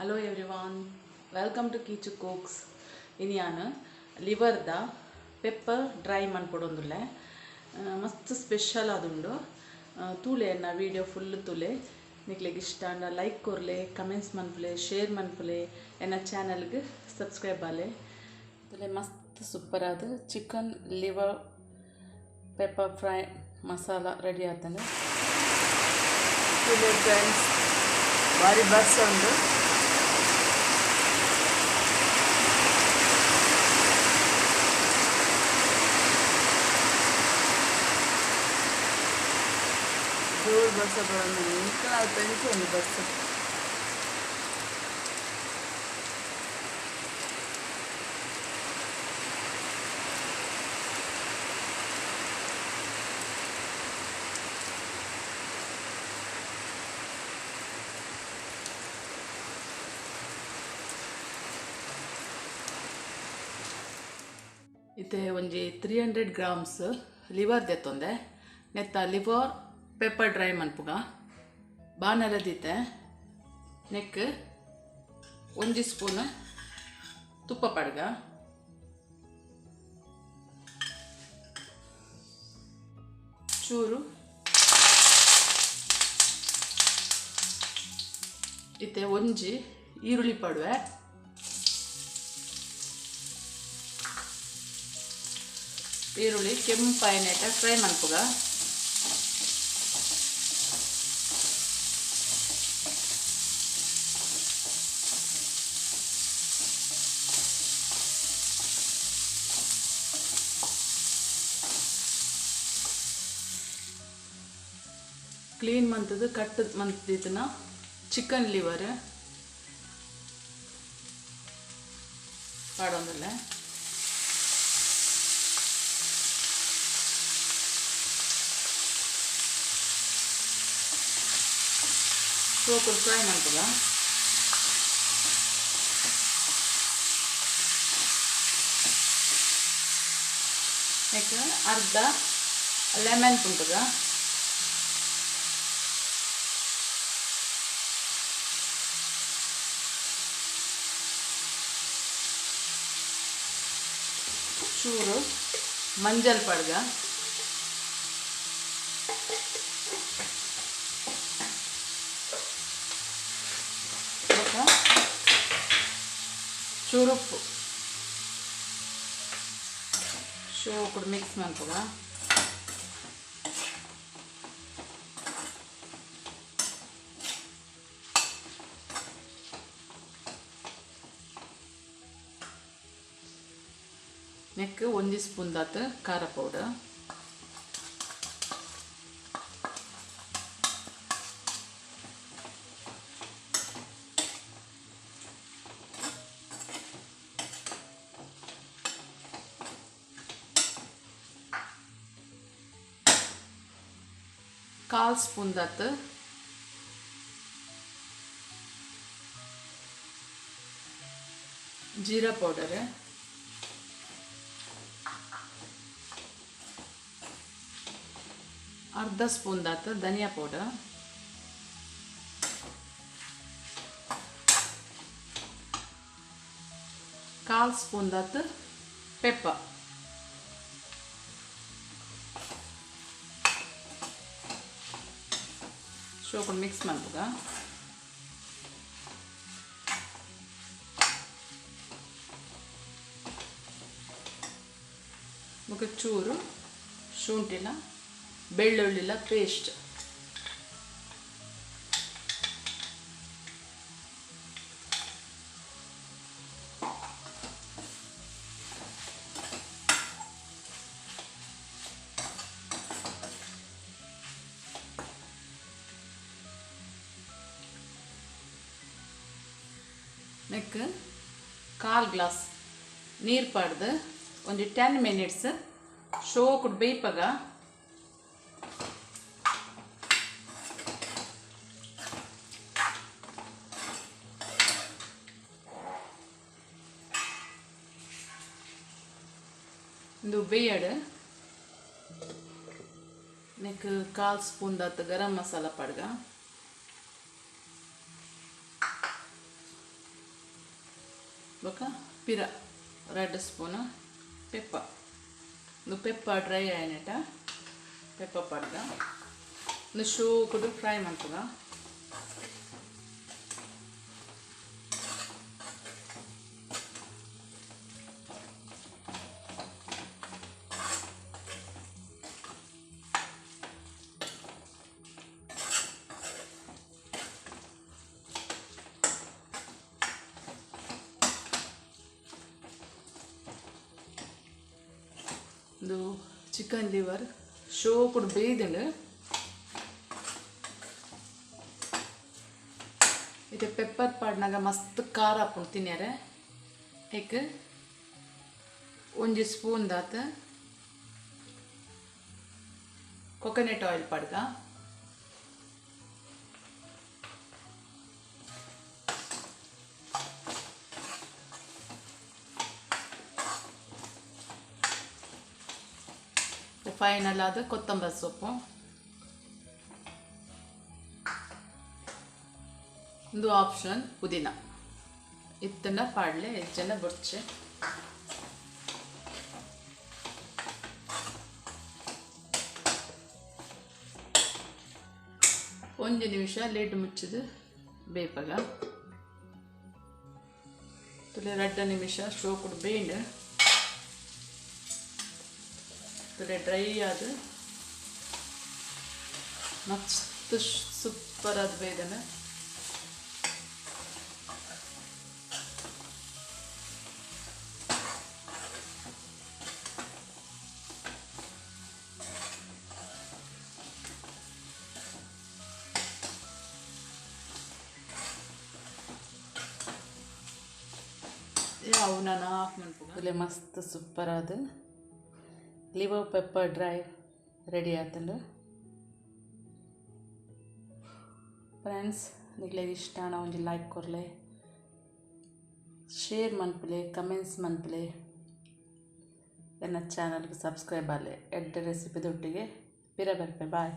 Hello everyone, welcome to Kichu cooks. ಇನಿಯಾನ ಲಿವರ್ದ pepper dry ಮನ್ಪೊಡೊಂದುಲ್ಲೆ. ಮಸ್ತ್ ಸ್ಪೆಷಲ್ ಆದುಂಡು. ತೂಲೆ ಎನ್ನ ವೀಡಿಯೋ ಫುಲ್ ತೂಲೆ. ನಿಕ್ಲೆಗ್ ಇಷ್ಟ ಆಂಡ ಲೈಕ್ ಕೊರ್ಲೆ, ಕಮೆಂಟ್ಸ್ ಮನ್ಪುಲೆ, ಶೇರ್ ಮನ್ಪುಲೆ, ಎನ್ನ ಚಾನಲ್ಗೆ ಸಬ್ಸ್ಕ್ರೈಬ್ ಆಲೆ. ತೂಲೆ ಮಸ್ತ್ ಸೂಪರ್ ಆದ್ chicken liver pepper fry masala ready ಆತಂಡ್. ತೂಲೆ ಫ್ರೆಂಡ್ಸ್, ಬಾರಿ ಬರ್ಸ ಉಂಡು. ಜೋರು ಬರ್ಸ ಬರೋದು, ನಿಕ್ಕಲ ಪೆಂಚು ಉಂಡು ಬರ್ಸ. ಇತ್ತೆ ಒಂಜಿ 300 ಗ್ರಾಮ್ಸ್ ಲಿವರ್ ದೆತ್ತೊಂದೆ. ನೆತ್ತ ಲಿವರ್ ಪೆಪ್ಪರ್ ಡ್ರೈ ಮನ್ಪುಗ. ಬಾಣಲೆ ದೀತೆ, ನೆಕ್ ಒಂಜಿ ಸ್ಪೂನ್ ತುಪ್ಪ ಪಡ್ಗ. ಚೂರು ಇತ್ತೆ ಒಂಜಿ ಈರುಳ್ಳಿ ಪಡುವೆ. ಈರುಳ್ಳಿ ಕೆಂಪಾಯಿನೇಟ ಫ್ರೈ ಮನ್ಪುಗ. ಕ್ಲೀನ್ ಮಂತದು ಕಟ್ ಮಂತಿನ ಚಿಕನ್ ಲಿವರ್ ಪಾಡೊಂದುಲ್ಲೆ. ಸೋಪು ಫ್ರೈ ಮನ್ಪುಗ. ನೆಕ್ ಅರ್ಧ ಲೆಮನ್ ಪುಂಟುಗ. ಚೂರು ಮಂಜಲ್ ಪಡ್ಗ. ಬೊಕ್ಕ ಚೂರುಪ್ಪು ಶೋಕುಡು ಮಿಕ್ಸ್ ಮನ್ಪುಗ. ನೆಕ್ ಒಂಜಿ ಸ್ಪೂನ್ ದಾತ್ ಖಾರ ಪೌಡರ್, ಕಾಲ್ ಸ್ಪೂನ್ ದಾತ್ ಜೀರಾ ಪೌಡರ್, ಅರ್ಧ ಸ್ಪೂನ್ ದಾತ್ ಧನಿಯಾ ಪೌಡರ್, ಕಾಲ್ ಸ್ಪೂನ್ ದಾತ್ ಪೆಪ್ಪರ್. ಶೋಕುಡು ಮಿಕ್ಸ್ ಮನ್ಪುಗ. ಬೊಕ ಚೂರು ಶುಂಠಿನ ಬೆಳ್ಳುಳ್ಳಿಲ ಪೇಸ್ಟ್. ನೆಕ್ ಕಾಲ್ ಗ್ಲಾಸ್ ನೀರು ಪಾಡ್ದು ಒಂಜಿ 10 ಮಿನಿಟ್ಸ್ ಶೋಕುಡು ಬೇಯ್ಪಗ. ಇಂದು ಬೇಯಡ್. ನೆಕ್ ಕಾಲ್ ಸ್ಪೂನ್ ದಾತ್ ಗರಂ ಮಸಾಲ ಪಾಡ್ಗ. ಬೊಕ ಪಿರ 2 ಸ್ಪೂನ್ ಪೆಪ್ಪರ್ ಇಂದು ಪೆಪ್ಪರ್ ಡ್ರೈ ಆಯಿನೆಟ ಪೆಪ್ಪರ್ ಪಾಡ್ದ ಇಂದು ಶೋಕುಡು ಫ್ರೈ ಮನ್ಪುಗ. ಇಂದು ಚಿಕನ್ ಲಿವರ್ ಶೋಕುಡು ಬೇಯ್ದುಂಡು. ಇದು ಪೆಪ್ಪರ್ ಪಾಡ್ನಾಗ ಮಸ್ತ್ ಖಾರ ಆಪುಂಡು ತಿನ್ಯರೆ. ಏಕ್ ಒಂಜಿ ಸ್ಪೂನ್ ದಾತ್ ಕೊಕೊನಟ್ ಆಯಿಲ್ ಪಾಡ್ಗ. ಫೈನಲ್ ಆದ ಕೊತ್ತಂಬರಿ ಸೊಪ್ಪು. ಇಂದು ಆಪ್ಷನ್ ಪುದೀನ ಇತ್ತಂಡ ಪಾಡ್ಲೆ ಜನ ಬೊರ್ಚೆ. ಒಂಜಿ ನಿಮಿಷ ಲೇಟ್ ಮುಚ್ಚಿದು ಬೇಪಗ. ತುಲೆ 2 ನಿಮಿಷ ಶೋಕುಡು ಬೇಂಡ್. ತುಲೆ ಡ್ರೈ ಆದ ಮಸ್ತ್ ಸೂಪರ್ ಆದ ಬೇದನ. ಯಾವು ನಾನು ಆಫ್ ಮನ್ಪುಗ. ತುಲೆ ಮಸ್ತ್ ಸೂಪರ್ ಆದ ಲಿವರ್ ಪೆಪ್ಪರ್ ಡ್ರೈ ರೆಡಿ ಆತುಂಡು. ಫ್ರೆಂಡ್ಸ್, ನಿಕ್ಲೆಗ್ ಇಷ್ಟ ಆಂಡ ಒಂಜಿ ಲೈಕ್ ಕೊರ್ಲೆ, ಶೇರ್ ಮನ್ಪುಲೆ, ಕಮೆಂಟ್ಸ್ ಮನ್ಪುಲೆ, ಎನ್ನ ಚಾನಲ್ಗೆ ಸಬ್ಸ್ಕ್ರೈಬ್ ಆಲೆ. ಎಡ್ಡೆ ರೆಸಿಪಿ ದೊಟ್ಟಿಗೆ ಪಿರ ಬರ್ಪೆ. ಬಾಯ್.